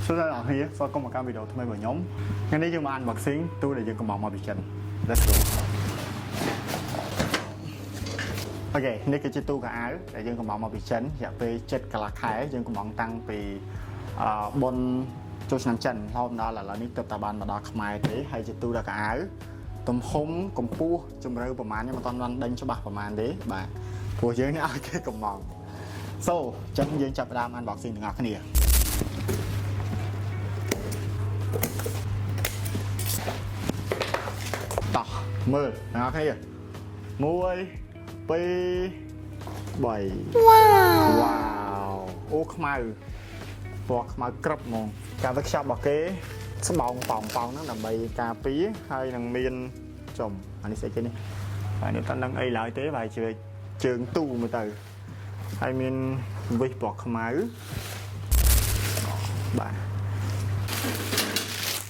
សួស្តីអ្នកនរគ្នាស្វាគមន៍មកកាន់វីដេអូថ្មីរបស់ខ្ញុំថ្ងៃនេះយើងមក unboxing ទូដែលយើងកំងមកពីចិន Let's go. OK នេះគឺជាទូខោអាវដែលយើងកំងមកពីចិនរយៈពេល7កន្លះខែយើងកំងតាំងពីអឺបុណ្យចូលឆ្នាំចិនរហូតដល់ឥឡូវនេះទើបតែបានមកដល់ខ្មែរទេហើយជាទូដល់ខោអាវទំហំកម្ពស់ជម្រៅប្រហែលខ្ញុំមិនទាន់បានដឹងច្បាស់ប្រហែលទេបាទព្រោះយើងនេះឲ្យគេកំង So អញ្ចឹងយើងចាប់ផ្ដើម unboxing ទាំងអស់គ្នា តោះមើលអ្នកនរគ្នា1 2 3វ៉ាវអូខ្មៅពណ៌ខ្មៅក្រឹបហ្មងការវឹកខ្ចប់របស់គេស្បោងប៉ោងប៉ោងហ្នឹងដើម្បីការពារហើយនឹងមានចំអានេះស្អីគេនេះហើយនេះតនឹងអីឡើយទេបែរជាជើងទូមើលទៅហើយមានវិសពណ៌ខ្មៅបាទ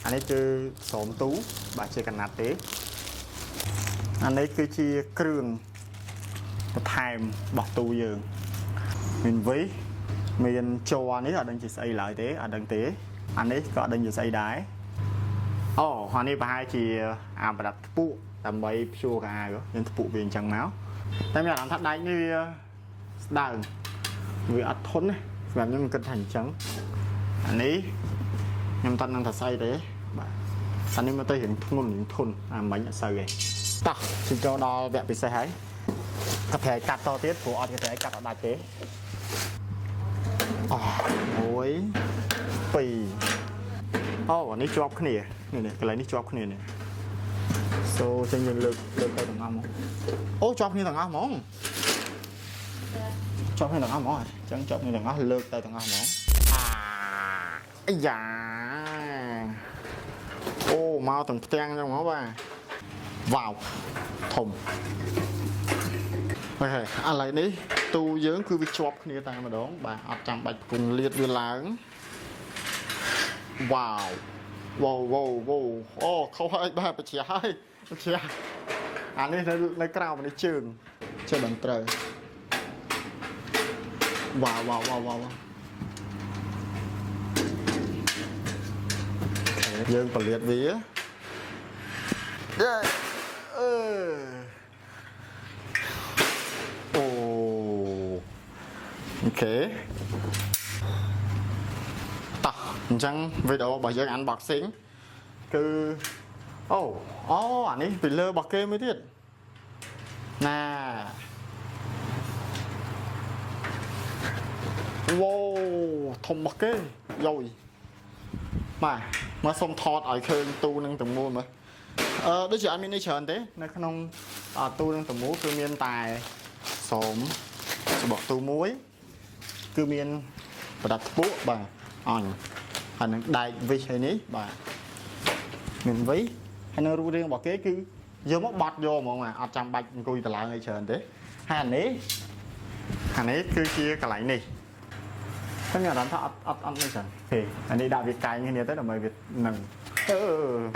អានេះគឺស្រោមទូបាទជាកណាត់ទេ អានេះគឺជាគ្រឿងបន្ថែមរបស់ទូយើងមានវិសមានជ័រនេះអត់ដឹងជាស្អីឡើយទេអត់ដឹងទេអានេះក៏អត់ដឹងជាស្អីដែរអូអានេះប្រហែលជាអាប្រដាប់ថ្ពួកដើម្បីព្យួរខោអាវយើងថ្ពួកវាអញ្ចឹងមកតែមានអារម្មណ៍ថាដែកនេះវាស្ដើងវាអត់ធន់ណាសម្រាប់ខ្ញុំគិតថាអញ្ចឹងអានេះខ្ញុំតន់នឹងថាស្អីទេបាទអានេះមកទៅរៀងធ្ងន់រៀងធន់អាមិញអត់សូវទេតោះជិះចូលដល់វគ្គពិសេសហើយកាហ្វេកាត់តទៀតព្រោះអត់កាហ្វេកាត់អត់ដាច់ទេអូ1 2អូអានេះជាប់គ្នានេះនេះកន្លែងនេះជាប់គ្នានេះ so ចឹងយើងលើកលើកទៅទាំងអស់ហ្មងអូជាប់គ្នាទាំងអស់ហ្មងជាប់គ្នាទាំងអស់ហ្មងអញ្ចឹងជាប់គ្នាទាំងអស់លើកទៅទាំងអស់ហ្មងអាអាយ៉ាអូមកទាំងផ្ទាំងចឹងហ្មងបាទវ៉ាវធំ OK ឥឡូវនេះទូយើងគឺវាជាប់គ្នាតែម្ដងបាទអត់ចាំបាច់ផ្គុំលាតវាឡើងវ៉ាវវ៉ាវវ៉ាវវ៉ាវអូខុសហើយបាទបច្ចាហើយបច្ចាអានេះនៅនៅក្រៅនេះជើងចេះដឹងត្រូវវ៉ាវវ៉ាវវ៉ាវវ៉ាវយើងពលាតវាយេអឺអូ OK តោះអញ្ចឹងវីដេអូរបស់យើង unboxing គឺអូអូអានេះពីលើរបស់គេមួយទៀតណាវ៉ូធំរបស់គេយយបាទមកសុំថតឲ្យឃើញទូនឹងទាំងមូលមើលអឺដូចជាអត់មាននេះច្រើនទេនៅក្នុងទូនឹងទាំងមូលគឺមានតែស្រោមសបកទូមួយ គឺមានប្រដាប់ថ្ពួកបាទអញហើយនឹងដែកវិសហើយនេះបាទមានវិសហើយនឹងរូបរាងរបស់គេគឺយកមកបត់យកហ្មងបាទអត់ចាំបាច់អង្គុយតឡើងអីច្រើនទេហើយអានេះអានេះគឺជាកន្លែងនេះតែមានអារម្មណ៍ថាអត់អត់អត់នេះច្រើនទេអានេះដាក់វាកែងគ្នាទៅដើម្បីវានឹងអឺ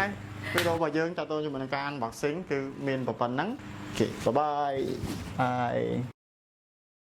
ហើយវីដេអូរបស់យើងតទៅជាមួយនឹងការ unboxing គឺមានប៉ុណ្ណឹង OK bye bye.